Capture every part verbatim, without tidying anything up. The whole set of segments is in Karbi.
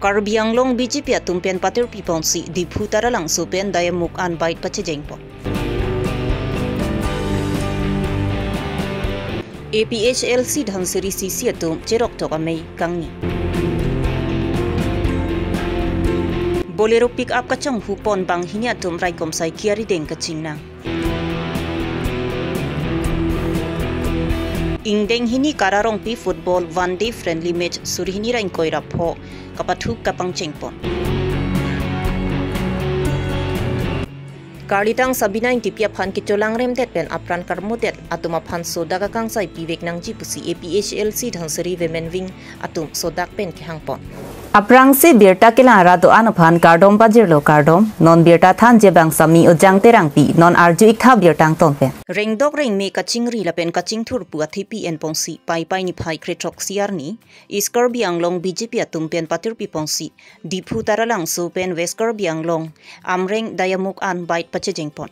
Karbi Anglong B J P atum pen patirpi ponsi Diphu Taralangso pen Diamukh an bike pachejeng pon. A P H L C Dhansiri C C atum cheroktok amei kangni. Bolero pick up kachonghu pon banghini atum raikom saikia rideng kachingnang. Ingdeng hini Kararongpi football one day friendly match suri hini ra ingkoi ra pho kapathuk kapangcheng pon. Karlitang Sabina Ingtipi aphan kecholang remdet pen apran karmodet atum aphan sodak akangsai pivek nangji pusi A P H L C Dhansiri Women Wing atum sodak pen kehang pon. Aphrangsi birta kelang arat do-an aphan kardom pajirlo kardom, non birta thanji abang Sami Ojang Terangpi, non arju iktha birta angton pen. Rengdok rengme kachingri lapen kachingthur pu athepi en ponsi Paipai niphai kre throksi arni, East Karbi Anglong B J P atum pen patirpi ponsi Diphu Taralangso pen West Karbi Anglong Amreng Diamukh an bike pachejeng pon.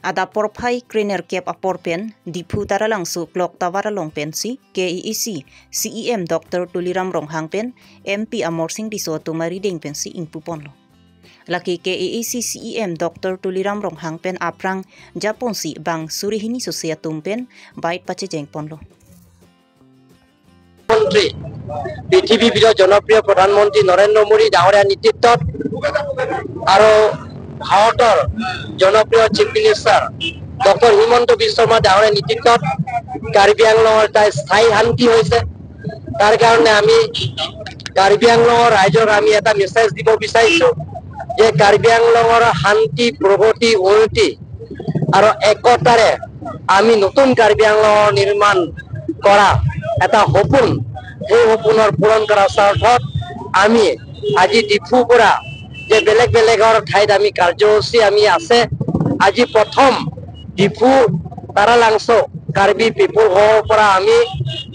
Adap porphai krenerkep apor pen Diphu Taralangso clock tower along pensi K A A C C E M Doctor Tuliram Ronghang pen M P Amarsing Tisso atum arideng pensi ingpu ponlo. Lake K A A C C E M Doctor Tuliram Ronghang pen aphrang japonsi bang suri hini sose atum pen bike pachejeng ponlo. মন্ত্ৰী, পৃথিৱীৰ ভিতৰত জনপ্ৰিয় প্ৰধানমন্ত্ৰী নৰেন্দ্ৰ মোদী ডাঙৰীয়াৰ নেতৃত্বত আৰু ভাৰতৰ জনপ্ৰিয় চিফ মিনিষ্টাৰ ডক্টৰ হিমন্ত বিশ্ব শৰ্মা ডাঙৰীয়াৰ নেতৃত্বত কাৰ্বি আংলঙৰ এটা স্থায়ী শান্তি হৈছে। তাৰ কাৰণে আমি কাৰ্বি আংলঙৰ ৰাইজক আমি এটা মেছেজ দিব বিচাৰিছো যে কাৰ্বি আংলঙৰ শান্তি, প্ৰগতি, উন্নতি আৰু একতাৰে আমি নতুন কাৰ্বি আংলঙৰ নিৰ্মাণ কৰা এটা সপোন, সেই সপোনৰ পূৰণ কৰাৰ স্বাৰ্থত আমি আজি ডিফুৰ পৰা যে বেলেগ বেলেগৰ ঠাইত আমি কাৰ্যসূচী আমি আছে, আজি প্ৰথম ডিফু তাৰালাংচ' কাৰ্বি পিপল হলৰ পৰা আমি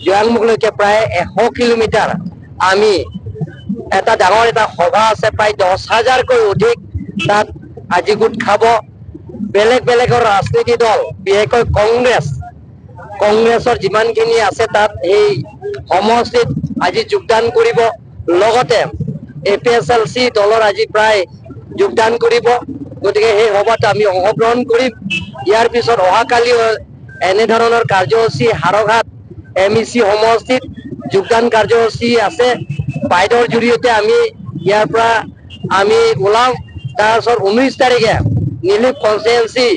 জয়াংমুখলৈকে প্ৰায় এশ কিলোমিটাৰ আমি এটা ডাঙৰ এটা সভা আছে, প্ৰায় দহ হাজাৰকৈ অধিক তাত আজি গোট খাব। বেলেগ বেলেগৰ ৰাজনীতি দল, বিশেষকৈ কংগ্ৰেছ, কংগ্ৰেছৰ যিমানখিনি আছে তাত সেই সমষ্টিত আজি যোগদান কৰিব। লগতে এ পি এইচ এল চি দলৰ আজি প্ৰায় যোগদান কৰিব। গতিকে সেই সভাত আমি অংশগ্ৰহণ কৰিম। ইয়াৰ পিছত অহাকালিও এনেধৰণৰ কাৰ্যসূচী হাৰঘাট এম ই চি সমষ্টিত যোগদান কাৰ্যসূচী আছে। বাইকৰ জৰিয়তে আমি ইয়াৰ পৰা আমি ওলাম। তাৰপিছত ঊনৈশ তাৰিখে নিলিপ কনষ্টিটুৱেঞ্চি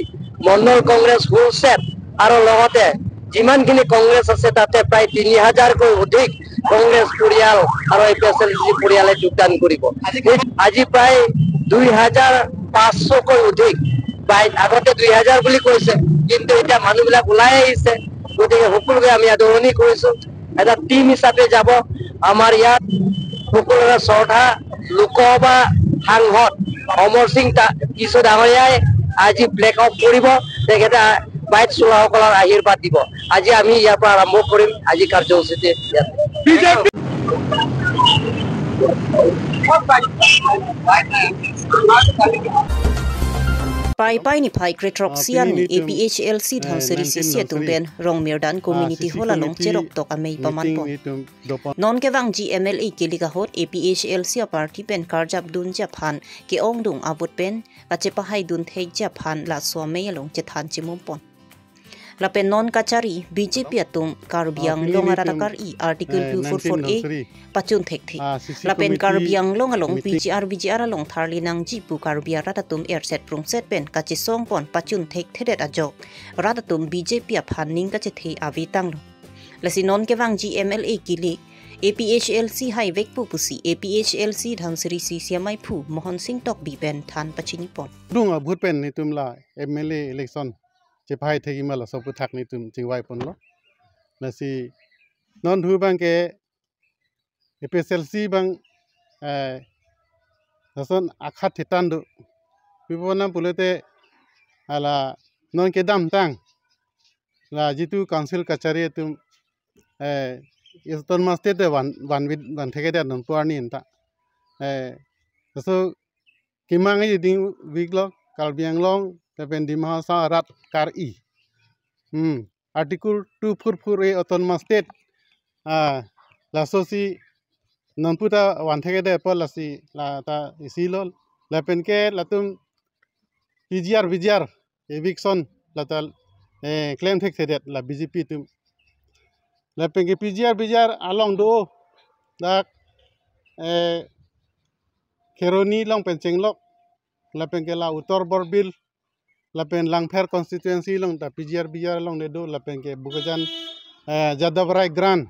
মণ্ডল কংগ্ৰেছ হুলছেট আৰু লগতে যিমানখিনি কংগ্ৰেছ আছে তাতে প্ৰায় তিনি হাজাৰকৈ অধিক কংগ্ৰেছ পৰিয়াল আৰু এ পি এইচ এল চি পৰিয়ালে যোগদান কৰিব। আজি প্ৰায় দুই হাজাৰ পাঁচশকৈ অধিক বাইক, আগতে দুই হাজাৰ বুলি কৈছে, কিন্তু এতিয়া মানুহবিলাক ওলাই আহিছে। গতিকে সকলোকে আমি আদৰণি কৰিছো। এটা টিম হিচাপে যাব। আমাৰ ইয়াত সকলোৰে শ্ৰদ্ধা লোকসভা সাংসদ অমৰসিং তা-, তিছো ডাঙৰীয়াই আজি ফ্লেগ অফ কৰিব। তেখেতে বাইক চলোৱাসকলৰ আশীৰ্বাদ দিব। আজি আমি ইয়াৰ পৰা আৰম্ভ কৰিম আজি কাৰ্যসূচীটি ইয়াত। Paipai niphai kre throksi arni A P H L C Dhansiri C C atum pen Rongmirdan Community Hall along cheroktok amei paman pon. Non kevangji M L A kilik ahut A P H L C aparty pen karjap dunji aphan ke-ongdung avote pen kachepahaidun thekji aphan laso amei along chethan chimum pon. Lapen non kachari B J P atum Karbi Anglong arat akar-i Article two four four A pachun thekthe. Lapen Karbi Anglong along P G R V G R along tharli nangji pu Karbi arat atum erset prungset pen kachesong pon pachun thekthedet ajok rat atum B J P aphan ning kachethe ave tanglo. Lasi non kevangji M L A kilik A P H L C haivekpo pusi A P H L C Dhansiri C C amaiphu Mohon Sing Tokbi pen than pachini pon. Dung avote pen netum la M L A election chepahai thekji ma laso aphuthak netum chingvai ponlo. Lasi non thu abang ke A P H L C abang, eh, lason akhat thetan do. Pi apot ma pulote hala non kedamtang la jitu council kachari atum, eh, Autonomous State te van, van vit, van thekthedet non pu arni anta. Eh, laso kemang aji ding veklo Karbi Anglong lapen Dima Hasao arat akar-i. Hmm. Article two four four A Autonomous State. Ah, laso si nonpu ta vanthekthedet apot lasi la ta isi lo. Lapen ke latum P G R, V G R, eviction la ta, eh, klem thekthedet la B J P atum. Lapen ke P G R, V G R along do, dak, eh, Kheroni along pen chenglok, lapen ke la Uttar Borbil, lapen Langpher constituency along ta P G R, V G R along le do, lapen ke Bokajan, eh, Jadavrai Grant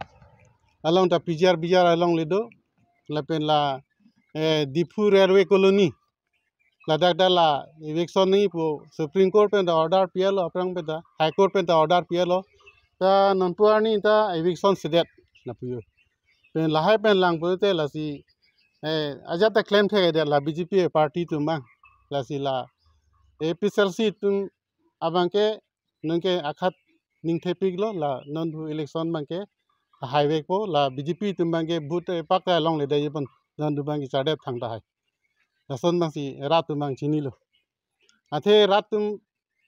along ta P G R, V G R along le do, lapen la, eh, Diphu Railway Colony, ladak ta la eviction nangji pu Supreme Court pen ta order pi-et lo, aphrang pen ta High Court pen ta order pi-et lo. Ta nonpu arni ta eviction sedet lapu jo. Pen lahai pen lang pute lasi, eh, ajat ta klem thekthedet la B J P party atum abang. Lasi la A P H L C atum abang ke nonke akhat ning thepik lo, la nonpu election abang ke haivekpo, la B J P atum abang ke vote epak ta longledetji pon, nonpu abang ke chardet thangta hai. Lason abangsi rat atum abang chinilo. Athe rat atum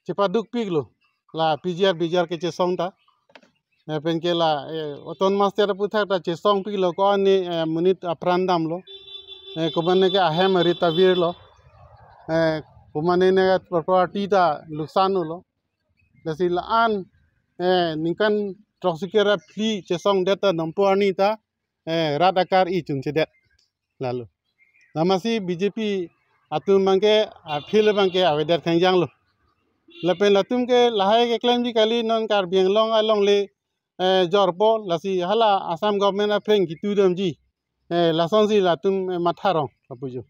chepadukpik lo la P G R, V G R kechesong ta. Eh, pen ke la, eh, autonomous state aphuthak ta chesongpik lo, ko-an ne, eh, monit apran damlo. Eh, komane ke ahem arit ta virlo. Eh, komane ne property ta luksan lo. Lasi la-an, eh, ningkan throksi kre phli chesongdet ta nonpu arni ta, eh, rat akar i chunchedet. Lalo. Lamasi B J P atum abang ke, a, field abang ke avedet khangjang lo. Lapen latum ke lahai keklemji kali, non Karbi Anglong alongle, eh, jorpo, lasi hala Assam government aphreng kitu damji. Eh, lasonsi latum, eh, matha rong, lapu jo.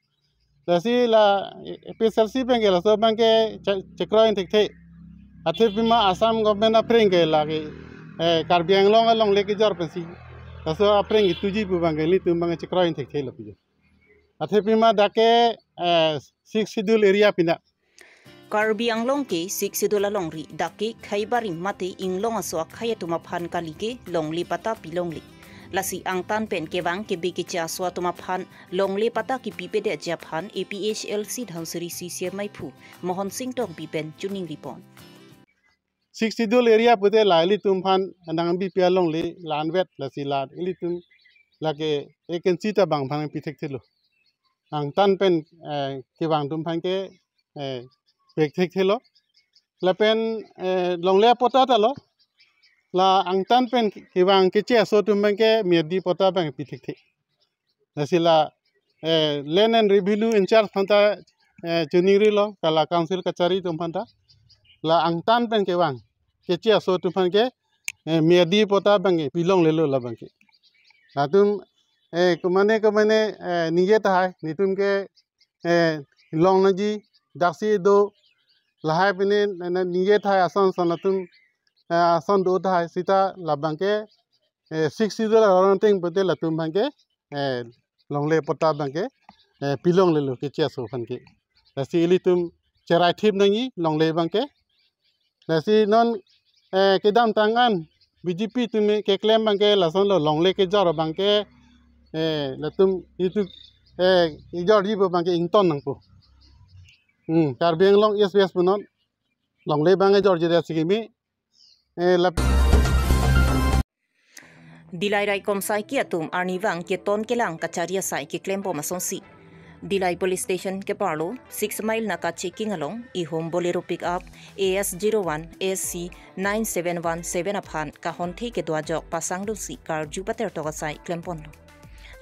Lasi la, eh, A P H L C pen ke laso abang ke che-, chekroidun thekthe. Athe pima Assam government aphreng ke lake, eh, Karbi Anglong alongle kejor pensi laso aphreng kituji pu abang ke ilitum abang ke chekroidun thekthe lapu jo. Athe pima dak ke, eh, Sixth Schedule area pina. Karbi Anglong ke Sixth Schedule alongri, dak ke Khaibarim mate Inglong aso akhei atum aphan kali ke longle patta pilongle. Lasi angtan pen kevang kebe keche aso atum aphan longle patta kipipedetji aphan A P H L C Dhansiri C C M meiphu Mohon Sing Tokbi pen choningri pon. Sixth Schedule area pute la ilitum aphan nangbipi alongle la anvet, lasi la ilitum lake vacancy ta bang bang pi thekthelo. Angtan pen, eh, kevang atum aphan ke, eh, pek thekthelo. Lapen, eh, longle patta ta lo. La angtan pen kevang keche aso atum aphan ke miyadi patta abang pi thekthe. Lasi la, eh, Land and Revenue in-charge aphanta, eh, choningrilo, kala council kachari atum aphanta. La angtan pen kevang keche aso atum aphan ke, eh, miyadi patta abang ke pilonglelo la abang ke. Latum, eh, komane komane, eh, ningje tahai, netum ke, eh, long nangji, daksi do, lahai pine, eh, ningje tahai ason ason latum, eh, ason do tahai seta la abang ke, eh, Sixth Schedule arong ateng pute latum abang ke, eh, longle patta abang ke, eh, pilonglelo keche aso aphan ke. Lasi ilitum cheraithip nangji longle abang ke. Lasi non, eh, kedamtang an B J P atum keklem abang ke lasonlo, longle kejor abang ke, eh, latum itum, eh, ejorji pu abang ke ington nangpo. Hmm, Karbi Anglong East West punon longle abang ejorjidet si kimi, eh, lap- Dillai raikom saiki atum arnivang keton kelang kachari asai keklembom asonsi Dillai Police Station keparlo six mile naka checking along ihum Bolero pickup A S zero one S C nine seven one seven aphan kahonthe kedo ajok pasangdunsi karju patertok asai klemponlo.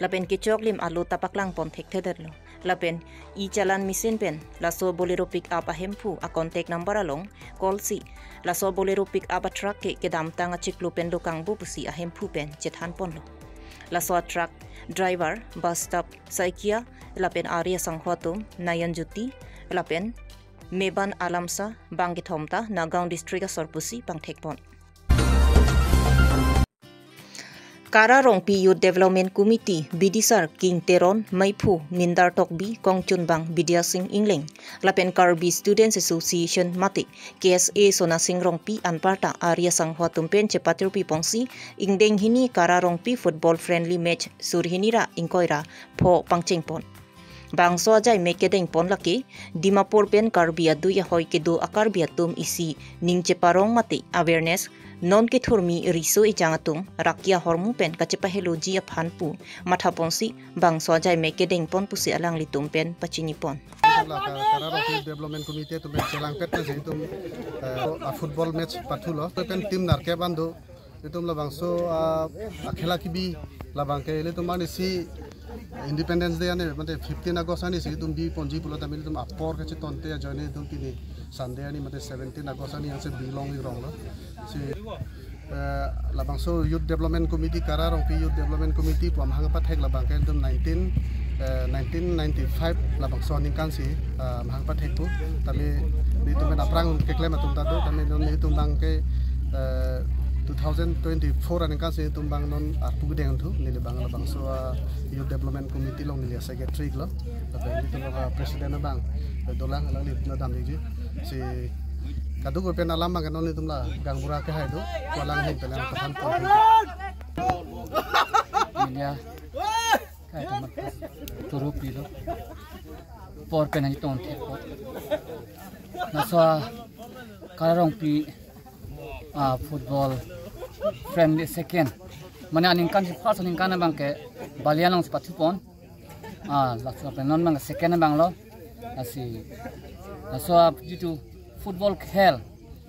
Lapen kechoklim alo ta paklangpon thekthedetlo. Lapen e-challan machine pen laso Bolero pickup ahemphu a-contact number along call si laso Bolero pickup a-truck ke kedamtang achiklo pen dokangbo pusi ahemphu pen chethanponlo. Laso a-truck driver, bus stop Saikia, lapen ari asangho atum Nayan Jyoti lapen Meban Alamsa, bang kethom ta Nagaon District asor pusi pangthekpon. Kara Rongpi Youth Development Committee bidisar King Teron, meiphu Mindar Tokbi, kongchunbang Bidya Sing Engleng, lapen Karbi Students Association mate K S A Sonasing Rongpi anparta ari asangho atum pen chepatirpi ponsi ingdeng hini Kara Rongpi football friendly match sur hini ra ingkoi ra pho pangchengpon. Bangso ajai mek kedengpon lake Dimapur pen Karbi adui ahoi kedo a-Karbi atum isi ning cheparong mate awareness Non kethurmi riso ejang atum rakia hormu pen kachepaheloji aphan pu mathaponsi bangso ajai me kedengpon pusi alanglitum pen pachinipon. Itulah ka-, Kararong Development Committee atum pen chelangpet na itum, eh, a football match pathulo. Pen team nerkep an do. Itum labangso, ah, akhela kebi labang ke ilitum arnisi Independence Day arni mate fifteen August arnisi itum biponji pulo tame ilitum apor kachetonte ajoine itum pini Sunday arni mate seventeen August arni yangsi bilong irong lo. Si, eh, labangso Youth Development Committee, Kararongpi Youth Development Committee pu amahang pathek labang ke itum nineteen, eh, nineteen ninety-five labangso aningkan si, eh, amahang pathek pu. Tame nelitum pen aphrang keklem atum ta do, tame non nelitum abang ke, eh, two thousand twenty-four aningkan si nelitum abang non arpu kedeng thu, neli abang labangso, eh, Youth Development Committee along neli a-secretary lo. Lapen nelitum along, eh, president abang, eh, dolang alangli nangdamji. Si kadokave pen alam abang ke non nelitum la gaonbura kehai do, ko alang ahin pen lang pathan pon. Media, kai teman, turu pilo. Apor pen hini ton thekpo. Laso Kararongpi, ah, football friendly second. Mane aningkan si first aningkan abang ke Balian alongsi pathupon. Ah, laso pen non abang second abang lo. Lasi, laso jitu football khel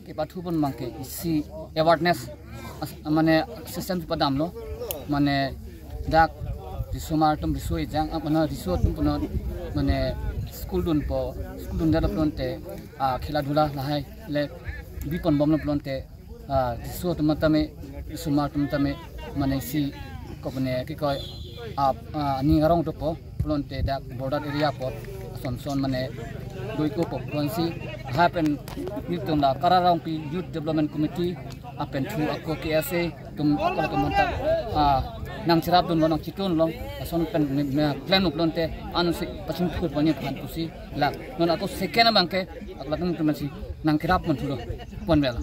kepathupon abang ke isi awareness as-, mane system padamlo. Mane dak risomar atum riso ejang, ah, mane riso atum punon mane school dunpo, school dundet pulote, ah, khela dhula lahai le biponbomlo pulote, ah, riso atum tame, risomar atum tame, mane isi kopine kikoi, ah, ah, aning arong dopo pulote dak border area apot ason son mane doikopo pulosi, ha pen nelitum la Kararongpi Youth Development Committee apen thu ako K S A atum ako atum manta, ah, nangcherapdunlo nangchitun long ason pen me, me plan pulote ansi pachingthurpon aphan pusi la non ako second abang ke ako latum atum si nangkerapdun thulo pon bela.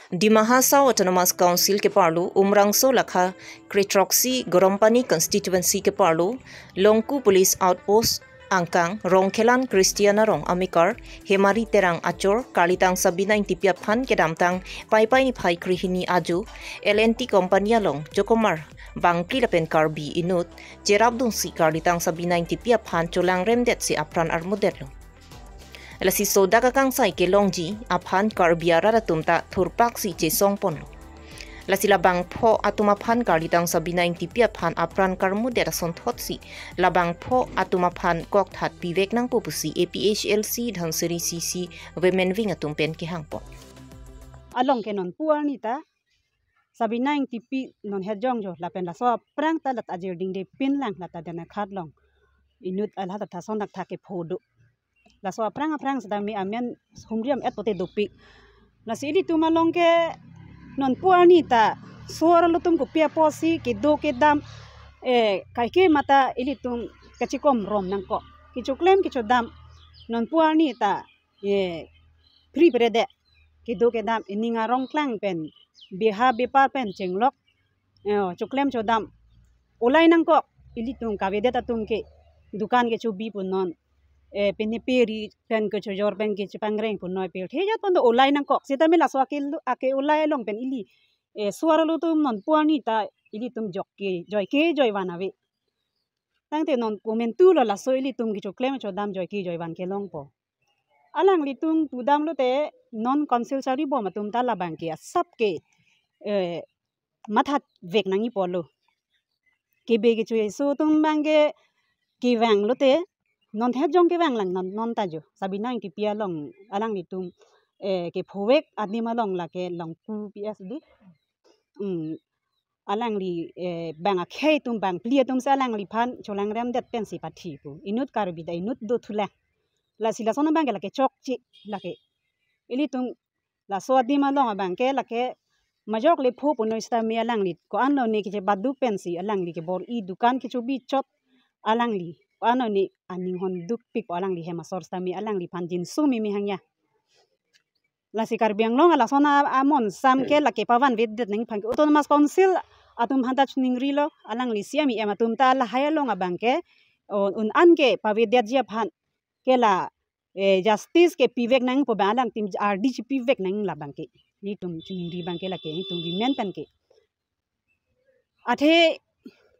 Dima Hasao Autonomous Council keparlo Umrangso lakha kre-throksi Garampani constituency keparlo Longku Police Outpost angkang Rongkhelan Christian arong amekar Hemari Terang achor karlitang Sabina Ingtipi aphan kedamtang Paipai niphai krehini ajo L and T company along jokomar bangphli lapen Karbi inut cherapdunsi karlitang Sabina Ingtipi aphan cholangremdetsi apran armudetlo. Lasi sodak akangsai kelongji aphan Karbi arat atum ta thurpaksi chesongponlo. Lasi labangpho atum aphan karlitang Sabina Ingtipi aphan apran karmudet asonthotsi labangpho atum aphan kokthat pivek nangpo pusi A P H L C Dhansiri C C Women Wing atum pen kehangpon. Along ke non pu arni ta Sabina Ingtipi non hejong jo lapen laso aphrang ta lata ajir dingde pinlang lata dana khat long. Inut alah ta thason dak thak kepho do. Laso aphrang aphrang seta me amen humri am-et pote dopik. Lasi ilitum along ke non pu arni ta so-ar alutum kopi apotsi kedo kedam, eh, kaike mata ilitum kachikom rom nangkok. Kechoklem kechodam non pu arni ta, eh, pri prede kedo kedam ining arong klang pen beha bepar pen chenglok, eh, choklem chodam olai nangkok ilitum kavedet atum ke dukan kechobi punon, eh, pini peri pen kechojor pen kechepangreng punon pel thejat pon do olai nangkok sitame laso ake lu-, ake olai along pen ili, eh, so-ar alutum non pu arni ta ilitum jok ke joike joivan ave. Tangte non momentu lo laso ilitum kechoklem chodam joike joivan kelongpo. Alanglitum pudamlote non council charibom atum ta labang ke asap ke, eh, mathatvek nangji pulo. Kebe kecho eso atum abang ke kevanglote non hejong kevang lang non, non ta jo. Sabina Ingtipi along alanglitum, eh, kephovek adim along lake Longku P S D. Hmm. Alangli, eh, bang akhei atum bangphli atumsi alangliphan cholangremdet pensi pathi pu. Inut Karbi ta inut do thulang. Lasi lason abang ke lake chokche lake. Ilitum laso adim along abang ke lake majok le pho punoi sitame alangli ko-an lone kechebaduk pensi alangli kebor-i dukan kechobi chot alangli ko-an lone aning hon dukpik pu alangli hem asor sitame alangliphan jinsu mimi hangya. Lasi Karbi Anglong alason a, amonsam ke lake pavanvedet nangji aphan ke Autonomous Council atum aphan ta chiningrilo, alangli C M E M atum ta lahai along abang ke, o, un-an ke pavedetji aphan ke la eh, justice ke pivek nangpo abang alangtum ardi chepivek nang labang ke. Netum chiningri abang ke lake, netum women pen ke. Athe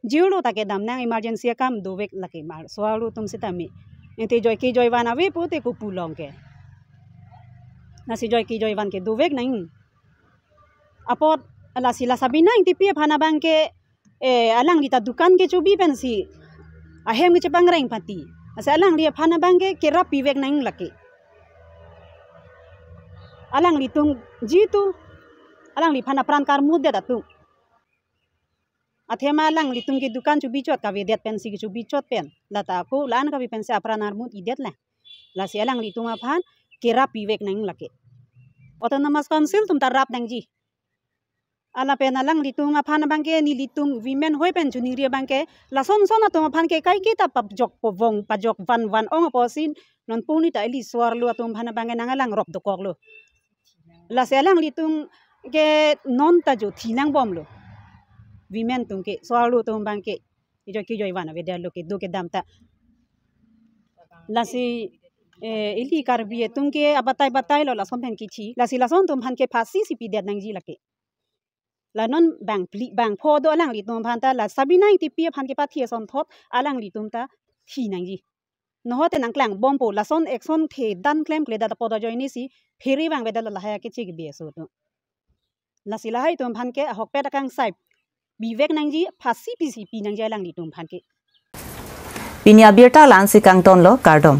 jirlo ta kedam nang emergency akam dovek lake mar. So-arlo atum sitame. Ente joike joivan ave pute kopu long ke. Lasi joike joivan ke dovek nang. Apot lasi la Sabina Engtipi aphan abang ke, eh, alangli ta dukan kechobi pensi ahem kechepangreng pati. Lasi alangli aphan abang ke kerap pivek nang lake. Alanglitum jitu, alangliphan apran karmutdet atum. Athema alanglitum ke dukan chobichot kavedet pensi kechobichot pen. Lata ako la-an kave pensi apran armut-idet le. Lasi alanglitum aphan kerap pivek nang lake. Autonomous Council atum ta rap nangji. Lapen alanglitum aphan abang ke nelitum women hoi pen chiningri abang ke lason son atum aphan ke kaike ta pajok povong pajok van van ong apotsi non puni ta ili so-arlo atum aphan abang ke nang alang rop dokoklo. Lasi alanglitum ke non ta jo thi nangbomlo. Women atum ke so-arlo atum abang ke joike joivan avedetlo kedo kedam ta. Lasi, eh, ili Karbi atum ke abatai batailo lason pen kithi. Lasi lason atum aphan ke phasi si pidet nangji lake. La non bangphli bangpho do alanglitum aphan ta la Sabina Engtipi aphan kepathi asonthot alanglitum ta thi nangji. Nohote nangklangbompo lason action the dan klemkledet apot ajoinesi phere vangvedetlo lahai akeche ke B S O atum. Lasi lahai atum aphan ke ahokpet akangsai pivek nangji, phasi pisi pi nangji alanglitum aphan ke. Pini abirta la-ansi kangtonlo, kardom.